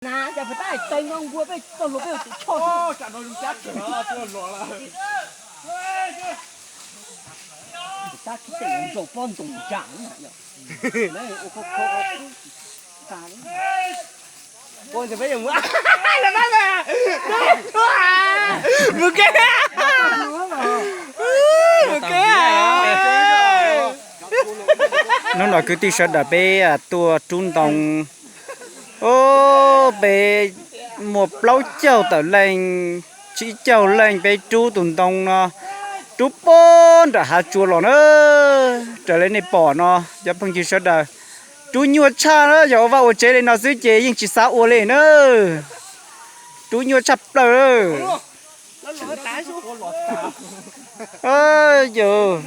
Na, cas peb tab tom nkaus nkuaj peb txoj hlua peb ua tus choj. Tab tsis teem nrau pob ntoo nram na yom. Ua kho kho kho. Ua ntawd peb yuav mus. Mus kev. Mus kev. Hnub no kwv tij sawv daws peb tuaj rub ntoo. Peb muaj plaub caug tawm leej, tsib caug leej peb rub tus ntoo no, rub puag nram hav tsua los na. Raws li nej pom no cov phooj ywg sawv daws, rub nyuaj tshaj na, yog ua vaj ua tsev li no xwb ces yeej tsis xav ua li na. Rub nyuaj tshaj plaws. Yus